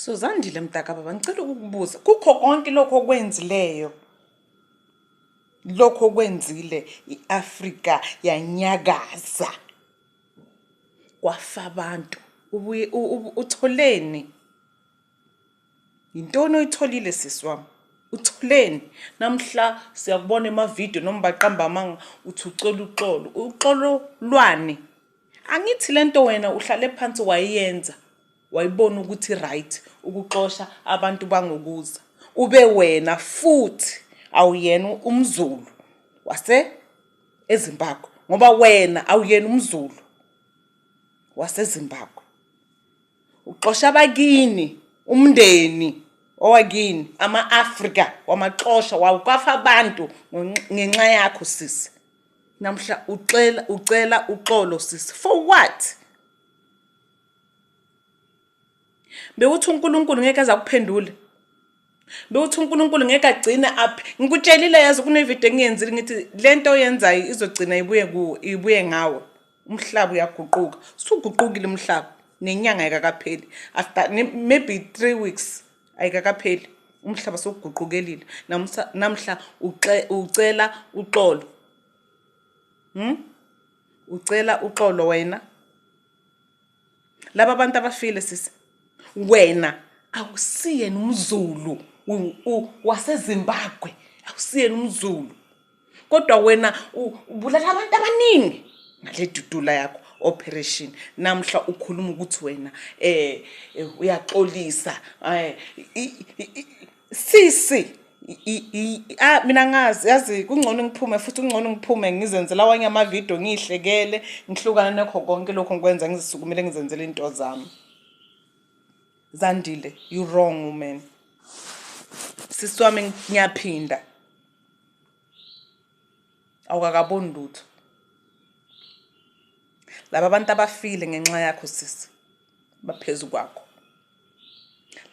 So Zandile mntakababa, ngicela ukukubuza, kukho konke lokho okwenzileyo, lokho okwenzile i-Afrika yanyakaza, kwafa abantu, ubuye utholeni? Yintoni oyitholile sisi wami? Utholeni? Namhla siyakubona emavidiyo noma baqamba amanga uthi ucela uxolo. Uxolo lwani? Angithi lento wena uhlale phansi wayenza. Wayibona ukuthi right ukuxosha abantu bangokuza. Ube wena futhi awuyena umZulu wase eZimbabwe ngoba wena awuyena umZulu waseZimbabwe. Uxosha abakini, umndeni owakini, ama-Afrika wamaxosha wawukwafa abantu ngenxa yakho sisi. Namhla ucela ucela uxolo sisi. For what? Bewuthi uNkulunkulu ngeke aze akuphendule. Bewuthi uNkulunkulu ngeke agcine aphi. Ngikutshelile yazi kunevideo engiyenzile ngithi lento oyenzayo izogcina ibuye kuwe, ibuye ngawe. Umhlaba uyaguquka. Usuguqukile umhlaba nenyanga ayikakapheli. After maybe 3 weeks ayikakapheli. Umhlaba sewuguqukelile. Namhla ucela uxolo. Ucela uxolo wena. Laba bantu abafile sisi. Wena awusiyena umZulu waseZimbabwe, awusiyena umZulu. Kodwa wena ubulala abantu abaningi ngale dudula yakho operation. Namhla ukhuluma ukuthi wena uyaxolisa sisi mina ngazi yazi kungcono ngiphume futhi kungcono ngiphume ngizenzela awanye amavidiyo ngiyihlekele ngihlukane nakho konke lokho ngikwenza ngizisukumele ngizenzele into zami. Zandile, you wrong woman. Sisi wami ngiyaphinda. Awukakaboni lutho. Laba bantu abafile ngenxa yakho sisi baphezu kwakho.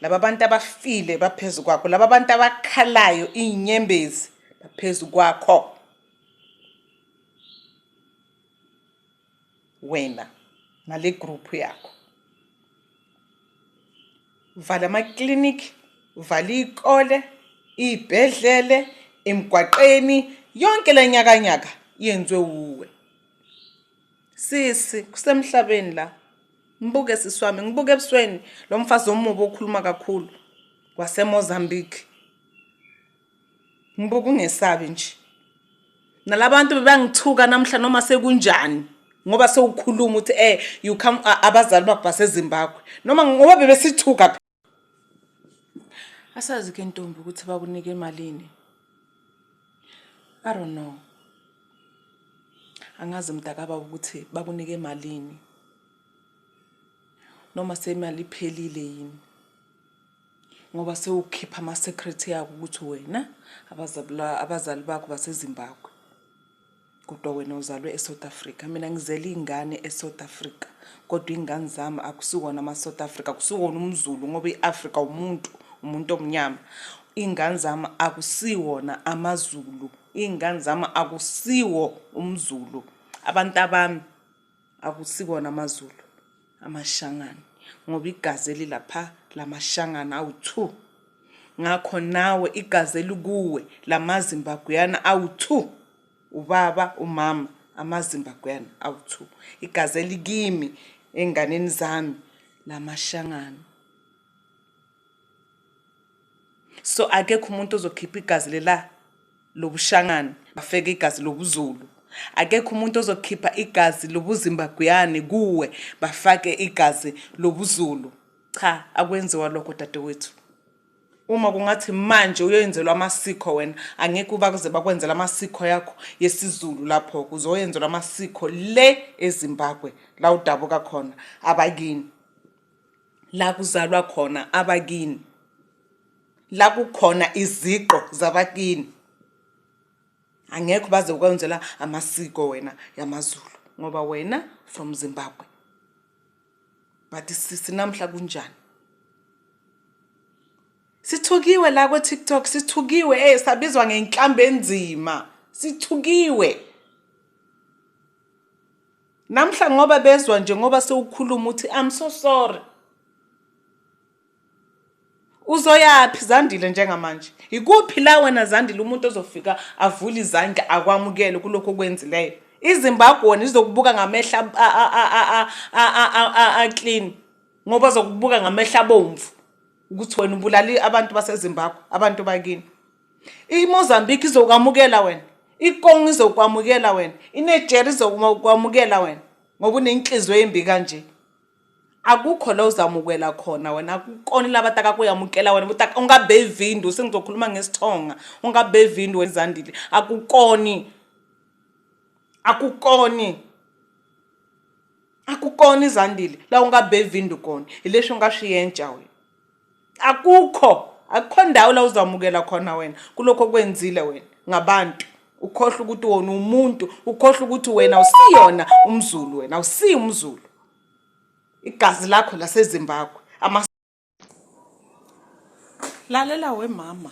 Laba bantu abafile baphezu kwakho. Laba bantu abakhalayo iy'nyembezi baphezu kwakho. Wena ngale group yakho. Vala amaklinikhi, vala iy'kole, iy'bhedlele, emgwaqeni, yonke le nyakanyaka yenziwe wuwe. Sisi, kusemhlabeni la. Ngibuke sisi wami, ngibuke ebusweni lo mfazi omubi okhuluma kakhulu waseMozambique. Ngibuka ungesabi nje. Nalabantu bebangithuka namhla noma sekunjani ngoba sewukhuluma uthi you come abazali bakho baseZimbabwe noma ngoba bebesithuka. Asazi ke ntombi ukuthi bakunike imalini. I don't know. Angazi mntakababa ukuthi bakunike malini. Noma semali iphelile yini. Ngoba sewukhipha ama-secret yakho ukuthi wena abazali bakho baseZimbabwe. Kodwa wena uzalwe eSouth Africa. Mina ngizele iy'ngane eSouth Africa. Kodwa iy'ngane zami akusiwona ama-South Africa, akusiwona umZulu ngoba i-Afrika umuntu, umuntu omnyama. Iy'ngane zami akusiwona amaZulu, iy'ngane zami akusiwo umZulu. Abantu abami akusiwona amaZulu, amaShangane. Ngoba igazi elilapha lamaShangane awu-2. Ngakho nawe igazi elikuwe lamaZimbabweyana awu-2. Ubaba, umama, amaZimbabweyana awu-2. Igazi elikimi ey'nganeni zami lamaShangane. So akekho umuntu ozokhipha igazi lela lobuShangane bafeke igazi lobuZulu. Akekho umuntu ozokhipha igazi lobuZimbabweyane kuwe bafake igazi lobuZulu. Cha, akwenziwa lokho dadewethu. Uma kungathi manje uyoyenzelwa amasiko wena, angeke ubakuze bakwenzela amasiko yakho yesiZulu lapho, uzoyenzelwa amasiko le eZimbabwe la udabuka khona abakini. La kuzalwa khona abakini. La kukhona iziqo zabakini. Angekho baze ukwenzela amasiko wena yamaZulu ngoba wena from Zimbabwe. But sisi namhla kunjani? Sithukiwe la ku TikTok, sithukiwe sabizwa ngenhlamba enzima. Sithukiwe. Namhla ngoba bezwa nje ngoba sewukhuluma uthi I'm so sorry. Uzoyaphi Zandile njengamanje? Ikuphi la wena Zandile umuntu ozofika avule izandla akwamukele kulokhu okwenzileyo? IZimbabwe wena izokubuka ngamehlo a-clean ngoba zokubuka ngamehlo abomvu ukuthi wena ubulala abantu baseZimbabwe, abantu bakini. IMozambique izokwamukela wena, iKongo izokwamukela wena, iNigeria izokwamukela wena ngoba unenhliziyo embi kanje. Akukho la uzamukela khona wena, akukona la bataka kuyamukela wena butaka ungabevindu, sengizokhuluma ngesithonga, ungabevindu wena Zandile, akukoni, akukoni, akukoni Zandile la ungabevindu kona, hi leswi u nga swi yenca wena. Akukho, akukho ndawo la uzamukela khona wena kulokho okwenzile wena ngabantu. Ukhohlwa ukuthi wona umuntu, ukhohlwa ukuthi wena awusiyona umZulu, wena awusiyi umZulu. Igazi lakho laseZimbabwe. Ama Lalela we mama,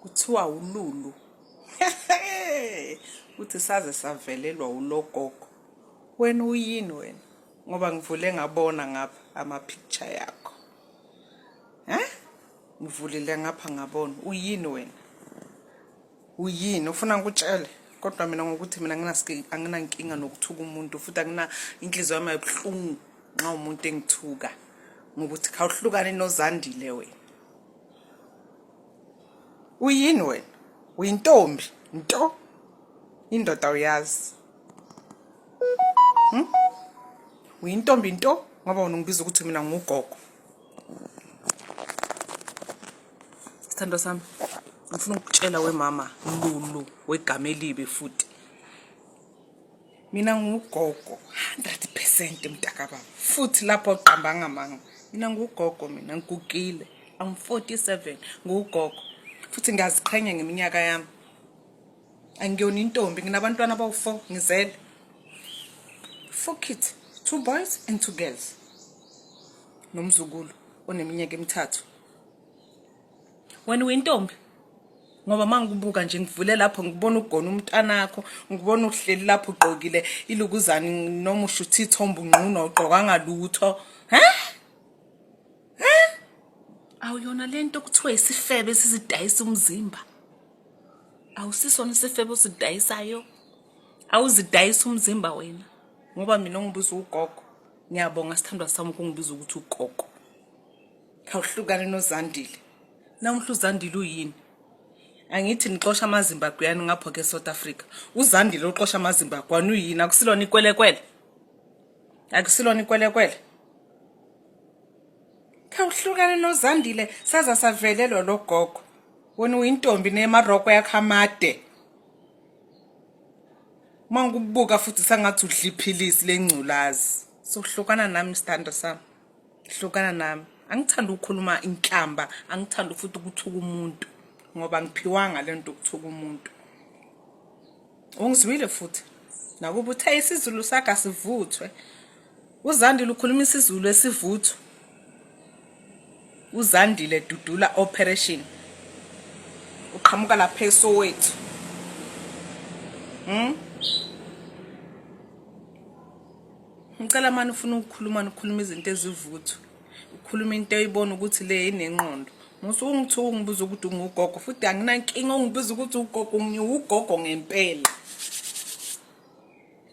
kuthiwa uLulu. Uthi saze savelelwa ulogogo. Wena uyini wena? Ngoba ngivule ngabona ngapha ama picture yakho. Eh? Ngivulile ngapha ngabona. Uyini wena? Uyini? Ufuna ngikutshele? Kodwa mina ngokuthi mina anginankinga nokuthuka umuntu, futhi angina inhliziyo yami ayibuhlungu nxa umuntu engithuka ngokuthi khawuhlukane noZandile wena. Uyini wena? Uyintombi nto, indoda uyazi. Hmm? Uyintombi nto ngoba wena ungibiza ukuthi mina ngugogo. Sithandwa sami, ngifuna ukukutshela we mama Lulu wegama elibi futhi. Mina ngugogo 100% mntakababa. Futhi lapho uqamba ngamanga. Mina ngugogo, mina ngigugile. I'm 47, ngugogo. Futhi ngiyaziqhenya ngeminyaka yami. Angiyona intombi, nginabantwana abawu-4, ngizele. 4 kids, 2 boys and 2 girls. Nomzukulu oneminyaka emithathu. Wena uyintombi? Ngoba mangikubuka nje ngivule lapho ngibona ugona umntanakho, ngibona uhleli lapho ugqokile ilukuzane noma ushutha ithombe unqunu awugqokanga lutho. He? He? Awuyona lento kuthiwa isifebe esizidayisa umzimba. Awusisona isifebe osidayisayo. Awuzidayisa umzimba wena. Ngoba mina ungibiza ugogo. Ngiyabonga sithandwa sami ukungibiza ukuthi ugogo. Khawuhlukane noZandile. Namuhla uZandile uyini? Angithi nixosha amaZimbabwean ngapho ke South Africa. UZandile uxosha amaZimbabwean uyini? Akusilona ikwelekwele. Akusilona ikwelekwele. Khawuhlukane noZandile saza savelelwa lo gogo. Wena uyintombi nemaroko yakho amade. Uma ngikubuka futhi sangathi udla iphilisi lengculazi. Sohlukana nami sithando sami. Hlukana nami. Angithandi ukukhuluma inhlamba, angithandi futhi ukuthuka umuntu ngoba ngiphiwanga lento ukuthuka umuntu. Ungizwile futhi. Nakuba uthe isiZulu sakhe asivuthwe. UZandile ukhuluma isiZulu esivuthwe. UZandile Dudula Operation. Uqhamuka lapha eSoweto. Ngicela mani ufuna ukukhuluma ukhuluma izinto ezivuthwe. Ukhuluma into oyibona ukuthi le inengqondo. Musu ungithuka ungibuza ukuthi ungugogo futhi anginankinga ungibuza ukuthi ugogo, ngiwugogo ngempela.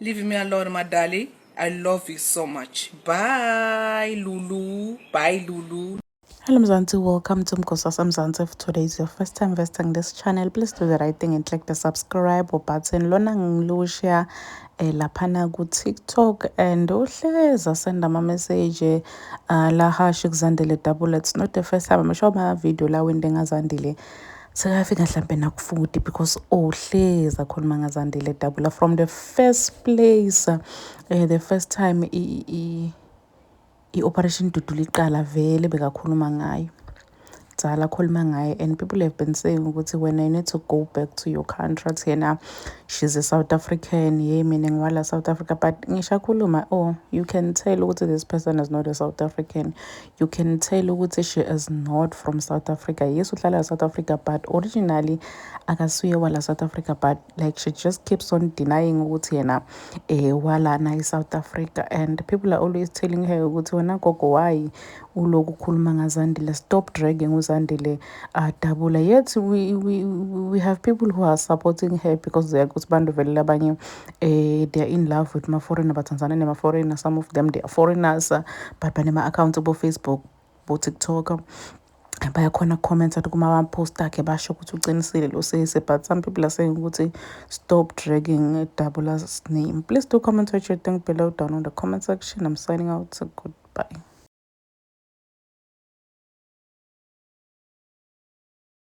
Leave me alone, my darling. I love you so much. Bye, Lulu. Bye, Lulu. Hello Mzansi, welcome to Mgosasa Mzansi. If today is your first time visiting this channel, please do the right thing and click the subscribe button. Lona ngilusha laphana ku TikTok and uhleza send ama message la hash kuZandile Double. It's not the first time. I'm sure my video la wende ngaZandile sekafika mhlambe naku-40 because uhleza khuluma ngaZandile Dabula from the first place, the first time i-Operation Dudula iqala vele bekakhuluma ngayo. Dzala khuluma ngayo and people have been saying ukuthi wena you need to go back to your country. Athi yena She's a South African. Ye, mina ngiwala South Africa, but ngishakhuluma, oh, you can tell ukuthi this person is not a South African. You can tell ukuthi she is not from South Africa. Yes, uhlala South Africa, but originally akasuye wala South Africa, but like she just keeps on denying ukuthi yena walana e-South Africa. And people are always telling her ukuthi, "Wena gogo, why uloku ukhuluma ngaZandile? Stop dragging uZandile Dabula." Yet we have people who are supporting her because they are ukuthi bantu vele labanye they are in love with ma-foreigner, bathandzana nema-foreigner. Some of them, they are foreigners, but banema-accounts bo-Facebook, bo-TikTok, bayakhona commenta kuma-post akhe, basho ukuthi uqinisile lo sisi. But some people are saying ukuthi stop dragging Dabula's name. Please do comment what you think below down in the comment section. I'm signing out. So goodbye.